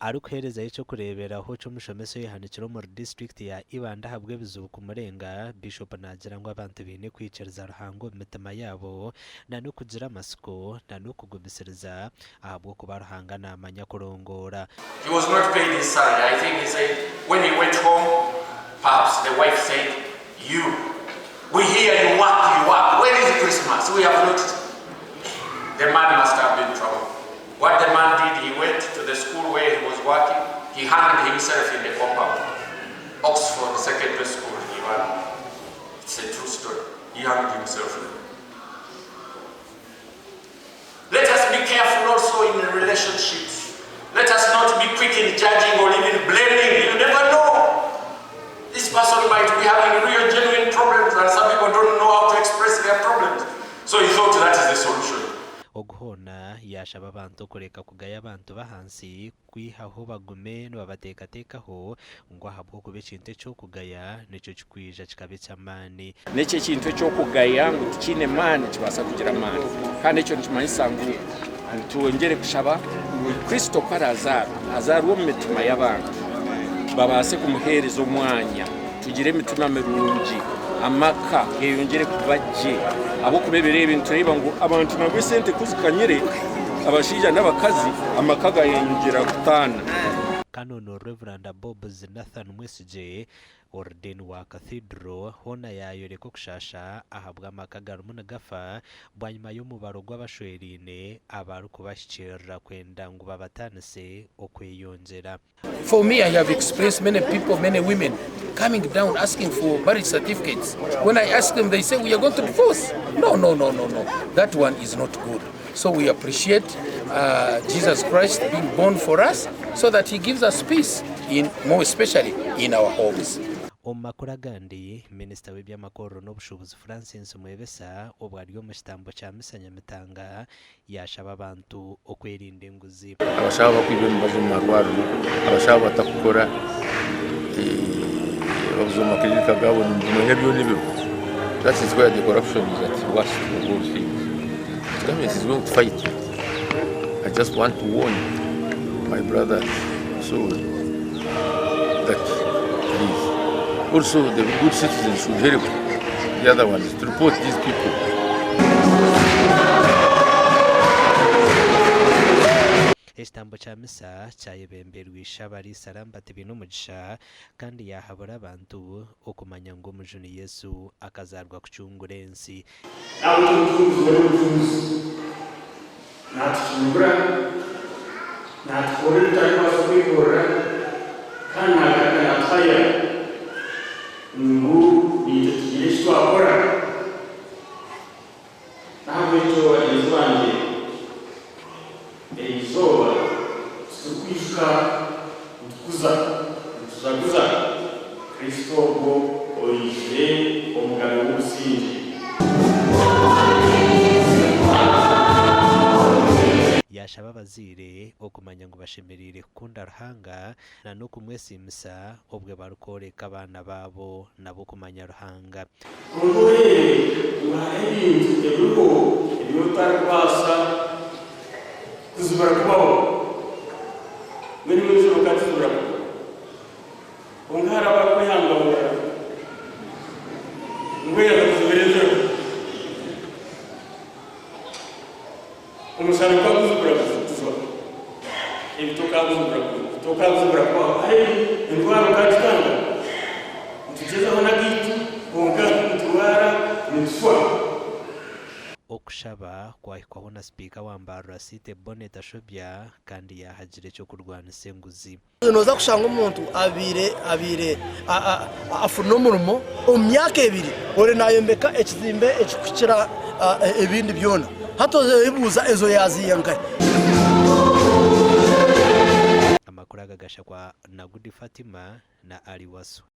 Arikuheerezayo eky'okureeberaho ky'omushomesa oyehanikire omuri disiturikiti ya Ibanda ahabw'ebizibu kumurenga, Bishop naagira ngu abantu baine kwikiriza Ruhanga omu mitima yaabo na n'okugira amatsiko na n'okugumisiriza ahabw'okuba Ruhanga naamanya kurongoora. He was not paid his salary, I think he said when he went home perhaps the wife said you we hear you work you work where is Christmas we have not the man must have been troubled. What the man did, he went to the school where he was working, he hanged himself in the compound. Oxford Secondary School in Ibanda. It's a true story. He hanged himself there. Let us be careful also in relationships. Let us not be quick in judging or even blaming. You never know. This person might be having real, genuine problems, and some people don't know how to express their problems. So he thought that is the solution. Ogu hoona yaashaba abantu okureka kugaya abantu b'ahansi kwihaho bagume nibabateekateekaho ngu ahabw'okuba ekintu eky'okugaya nikyo kikwija kikaba eky'amaani. N'ekyo ekintu eky'okugaya ngu tikiine maani kibaasa kugira amaani. Kandi ekyo nikimanyisa ngu twongyere kushaba ngu Kristo ku araazaarwe, azaarwe omu mitima y'abantu, babaase kumuheereza omwanya, tugire emitima mirungi, amaka geeyongyere kuba gye. Ahabw'okuba ebiro ebi nitureeba ngu abantu nabwo esente ku zikanyire, abashaija n'abakazi, amaka gayeyongyera kutaana. Canon Rev. Bob Nathan Mwesigye Ordean wa Cathedral hoona yaayoreka okushaasha ahabw'amaka agarimu nigafa bwanyima y'omubaro gw'abashweraine abarikubahikiirira kwenda ngu babataanise okweyongyera. For me I have experienced many people, many women coming down asking for marriage certificates. When I ask them they say we are going to divorce. No, no, no, no, no. That one is not good. So we appreciate uh, Jesus Christ being born for us so that he gives us peace in more especially in our homes. Omu makuru agandi, Minisita w'eby'amakorero n'obushuubuzi Francis Mwebesa obwo ari omu kitambo kya Misa Nyamitanga yaashaba abantu okwerinda enguzi. Abashaho abakwiba emibazi omu marwariro, abashaho abatakukora, ababuza omu makilinika gaabo nimumanya byona ebiriho. That is where the corruption is at worst of all things. The government is going to fight. I just want to warn my brothers so that please also the good citizens should help the other ones to report these people. Ekitambo kya misa kyayebemberwa Ishe Abariisa Lambert Bainomugisha kandi yaahabura abantu okumanya ngu Omujuni Yesu akazaarwa kucungura ensi. N'ahabw'ekyo Omucunguzi we n'omucunguzi. Naatucungura, naatukorera ebi tutarikubaasa kwekorera, kandi naagaruka naatuhaya ngu naitwe tugire eki twakora. N'ahabw'ekyo bagyenzi bangye, eri izooba titurikwijuka nitukuza, nitujaguza Kristo ogwo oizire Omugabe w'obusingye. Yaashaba abazaire okumanya ngu bashemereire kukunda Ruhanga na n'okumwesiimisa obwe barikworeka abaana baabo nabo kumanya Ruhanga. Kwonka oreebe ngu hariho ebintu ebiriho ebi otarikubaasa kuzibira kubaho. Mbwenu iwe enjura okagizibira kugwa? Kwonka hariho abarikwehangahurira ngu yaaza kuzibira enjura. Omushana okaguzibira kujwa, ebiti okaguzibira tokaguzibira kubaho. Hariho endwara okagitanga? Nitugyezaho n'agaitu kwonka niturwara nitufa. Okushaba kwahikwaho na Sipiika wa Mbarara City Bonnet Tashobya kandi yaahagira eky'okurwanisa enguzi. Nooza kushanga omuntu abaire abaire afuna omurimo omu myaka ebiri ori nayombeka ekizimbe ekirikukira ebindi byona hati oyebuuza ezo yaziiha nkahi? Amakuru aga gashakwa na Gudi Fatima na Ali Wasswa.